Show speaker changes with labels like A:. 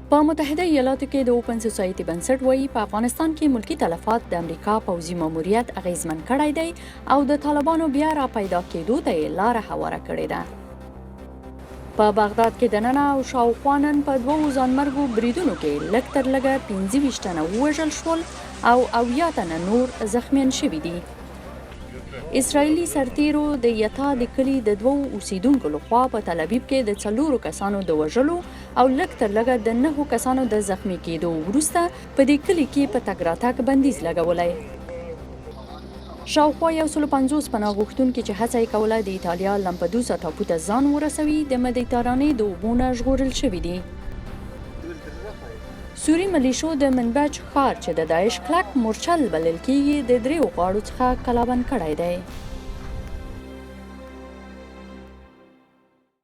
A: په متحده ایالاتو کې د اوپن سوسایټي بنسټ وایي، په افغانستان کې ملکي تلفات د امریکا پوځي ماموریت اغیزمن کړی دی او د طالبانو بیا را پیدا کېدو ته یې لاره هواره کړې ده. په بغداد کې دننه او شاوخوا نن په دوو ځانمرګو بریدونو کې لږ تر لږه 25 تنه ووژل شول او 70 تنه نور زخمیان شوي دي. اسراییلي سرتیرو د یتا د کلي د دوو اوسیدونکو لخوا په تل ابیب کې د څلورو کسانو د وژلو او لږ تر لږه د نهو کسانو د زخمي کېدو وروسته په دې کلي کې په تګ راتګ بندیز لګولی. شاوخوا 150 پناه غوښتونکي چې هڅه یې کوله د ایتالیا لمپدوسا ټاپو ته ځان ورسوي، د مدیترانې د اوبو نه ژغورل شوي دي. سوري ملیشو د منبج ښار چې د داعش کلک مورچل بلل کیږي، د دریو غاړو څخه کلابند کړی دی.